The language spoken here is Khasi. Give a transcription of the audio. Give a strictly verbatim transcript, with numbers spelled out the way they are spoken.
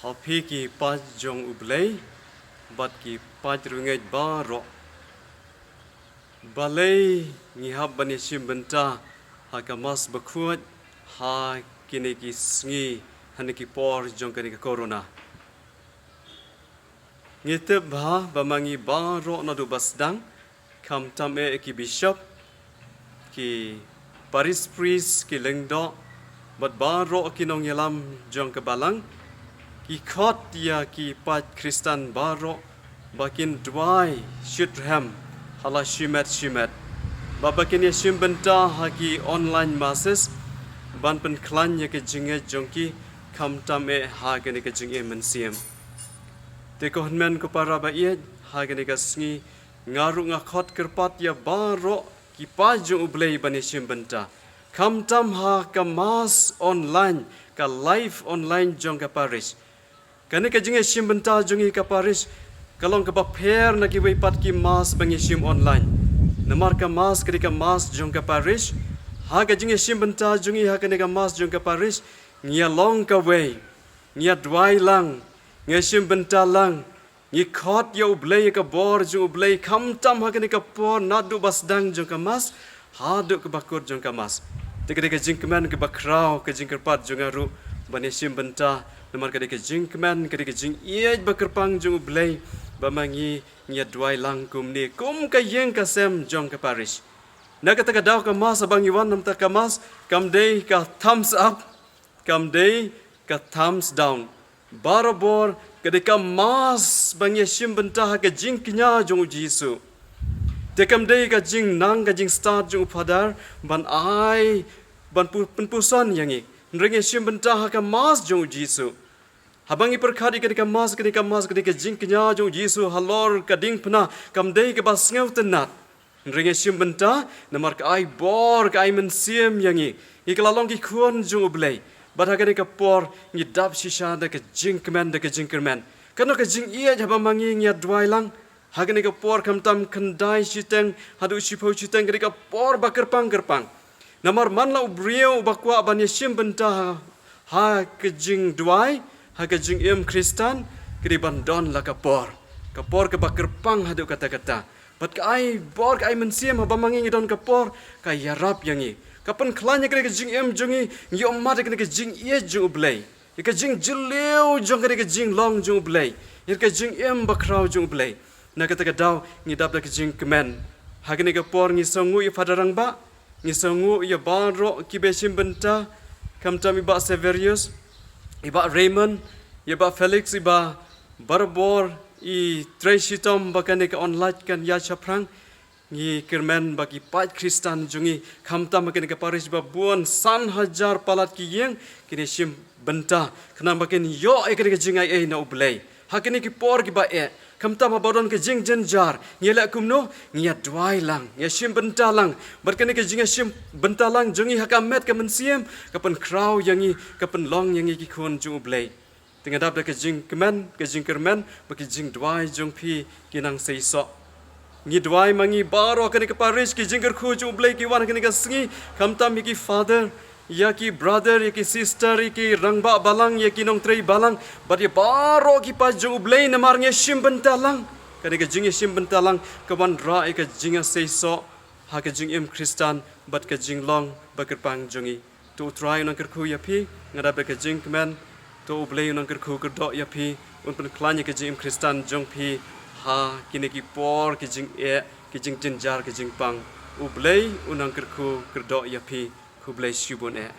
Ha phi ki paid jong U Blei bad ki paid riewngeit baroh. Balei ngi hap ban ïashim bynta ha ka Mass bakhuid ha kine ki sngi, ha kine ki por jong kane ka corona? Ngi tip bha ba ma ngi baroh naduh ba sdang, khamtam eh ki bishop, ki parish priest, ki lyngdoh, bad baroh ki nongïalam jong ka balang, ki khot ïa ki paid Khristan baroh ba kin duwai shitrhem ha la shimet shimet, ba ba kin ïashim bynta ha ki online masses ban pynkhlaiñ ïa ka jingngeit jong ki, khamtam eh ha kane ka jingim mynsiem. Te ko hynmen ko para ba ïeit, ha kane ka sngi nga ruh nga khot kyrpad ïa baroh ki paid jong U Blei ban ïashim bynta, khamtam ha ka Mass online, ka live online jong ka parish. Kane ka jingïashim bynta jong ngi ka parish ka long kaba pher na kiwei pat ki Mass ba ngi shim online. Namar ka Mass ka dei ka Mass jong ka parish. Ha ka jingïashim bynta jong ngi ha kane ka Mass jong ka parish, ngi ïa long kawei, ngi ïa duwai lang, ngi ïashim bynta lang, ngi khot ïa U Blei, ïa ka bor jong U Blei, khamtam ha kane ka por naduh ba sdang jong ka Mass haduh kaba kut jong ka Mass. Te ka dei ka jingkmen kaba khraw, ka jingkyrpad jong nga ruh ban ïashim bynta, namar ka dei ka jingkmen, ka dei ka jingïeit ba kyrpang jong U Blei ba ma ngi ngi ïa duwai lang kumne kum ka ïing ka sem jong ka parish. Na kata ka daw ka Mass, haba ngi wan na kata ka Mass, kam dei ka thumbs up, kam dei ka thumbs down. Barabor ka dei ka Mass ba ngi ïashim bynta ha ka jingkñia jong U Jisu. Te kam dei ka jingnang, ka jingstad jong u Phadar ban ai, ban pu-, pynpuson ïa ngi. Hynrei ngi ïashim bynta ha ka Mass jong U Jisu. Haba ngi pyrkhat ïa kane ka Mass, kane ka Mass ka dei ka jingkñia jong U Jisu halor ka diengphna, kam dei kaba sngewtynnat. Hynrei ngi ïashim bynta namar ka ai bor, ka ai mynsiem ïa ngi, ngi ka la long ki khun jong U Blei. Bad ha kane ka por ngi dap shisha da ka jingkmen, da ka jingkyrmen. Kano ka jingïeit haba ma ngi ngi ïa duwai lang ha kane ka por, khamtam khyndai shiteng haduh shiphew shiteng, ka dei ka por ba kyrpang kyrpang. Namar man la u briew uba kwah ban ïashim bynta ha, ha ka jingduwai, ha ka jingim Khristan, ka dei ban don la ka por. Ka por kaba kyrpang haduh katta katta. Bad ka ai bor, ka ai mynsiem, haba ma ngi ngi don ka por, ka ïarap ïa ngi. Ka pynkhlaiñ ïa kane ka jingim jong ngi, ngi ïohmad ïa kane ka jingïeit jong U Blei, ïa ka jingjylliew jong kane ka jinglong jong U Blei, ïa ka jingim bakhraw jong U Blei. Na kata ka daw ngi dap da ka jingkmen. Ha kane ka por ngi sngewnguh ïa Phadar Rangbah, ngi sngewnguh ïa baroh kiba ïashim bynta, khamtam i Bah Severius, i Bah Raymond, i Bah Felix, i Bah Barbor, i trei shitom ba kane ka online kan ïaid shaphrang. Ngi kyrmen ba ki paid Khristan jong ngi, khamtam ha kane ka parish ba bun san hajar palat ki ïing, kin ïashim bynta, khnang ba kin ïoh ïa kane ka jingai ei na U Blei. Ha kine ki por kiba eh, khamtam haba don ka jingjynjar, ngi leh kumno, ngi ïa duwai lang, ngi ïashim bynta lang. Bad kane ka jingïashim bynta lang jong ngi ha ka met ka mynsiem, ka pynkhraw ïa ngi, ka pynlong ïa ngi ki khun jong U Blei. Te nga dap da ka jingkmen, ka jingkyrmen, ba ki jingduwai jong phi kin nang seisoh. Ngi duwai ma ngi baroh kane ka parish, ki jingkyrkhu jong U Blei ki wan ha kane ka sngi, khamtam ïa ki father, ïa ki brother, ïa ki sister, ïa ki rangbah balang, ïa ki nongtrei balang, bad ïa baroh ki paid jong U Blei, namar ngi ïashim bynta lang. Kane ka jingïashim bynta lang ka wanrah ïa ka jingïaseisoh ha ka jingim Khristan bad ka jinglong ba kyrpang jong ngi. To U Trai un nang kyrkhu ïa phi, nga dap da ka jingkmen. To U Blei un nang kyrkhu kyrdoh ïa phi, un pynkhlaiñ ïa ka jingim Khristan jong phi ha kine ki por ki jingeh, ki jingjynjar, ki jingpang. U Blei un nang kyrkhu kyrdoh ïa phi. Khublei shibun eh.